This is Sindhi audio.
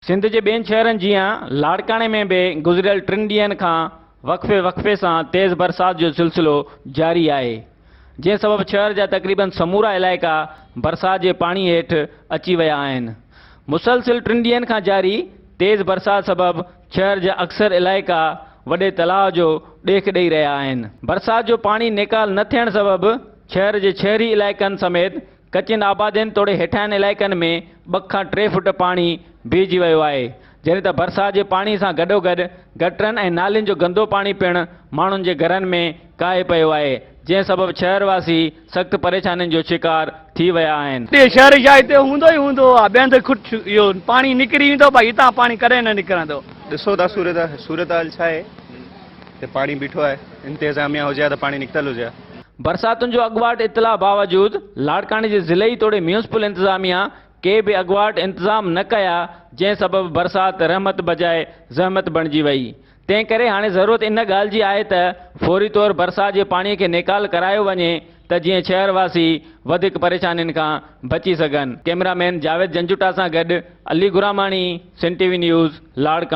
سنڌ جي ٻين شهرن جيان لاڙڪاڻي ۾ به گذريل ٽن ڏينهن کان وقفي وقفي سان تيز برسات جو سلسلو جاري آهي، جنهن سبب شهر جا تقريبن سمورا علائقا برسات جي پاڻي هيٺ اچي ويا آهن. مسلسل ٽن ڏينهن کان جاري تيز برسات سبب شهر جا اڪثر علائقا وڏي تلاء جو ڏيک ڏئي رهيا آهن. برسات جو پاڻي نيڪال نه ٿيڻ سبب شهر جي شهري علائقن سميت ڪچين آبادين توڙي هيٺاهين علائقن ۾ ٻه کان ٽي فوٽ پاڻي بيهجي ويو آهي، جڏهن ته برسات جي پاڻي سان گڏوگڏ گٽرن ۽ نالين جو گندو پاڻي پڻ ماڻهن جي گهرن ۾ ڪاهي پيو آهي، جنهن سبب شهر واسي سخت پريشانين جو شڪار ٿي ويا آهن. هتي شهر شاهه هتي هوندو ئي هوندو آ ٻين ته کٽ اهو پاڻي نڪري ويندو ڀائي هتان پاڻي ڪڏهن نه نڪرندو. ڏسو ٿا صورتحال ڇا آهي هتي پاڻي بيٺو آهي انتظاميا هجي ها ته پاڻي نڪتل هجي ها. برساتن جو اڳواٽ اطلاع باوجود لاڙڪاڻي جي ضلعي توڙي ميونسپل انتظاميا ڪي به اڳواٽ انتظام نه ڪيا جنهن سبب برسات رحمت بجاء زحمت بڻجي وئي تنهن ڪري هاڻي ضرورت ان ڳالهه جي آهي ته فوري طور برسات جي پاڻي کي نيڪال ڪرايو وڃي ته جيئن شهر واسي وڌيڪ پريشانين کان بچي سگهن. ڪئميرا مين جاويد جنجوٽا سان گڏ Ali Gurmani, Sindh T V news, Larkana.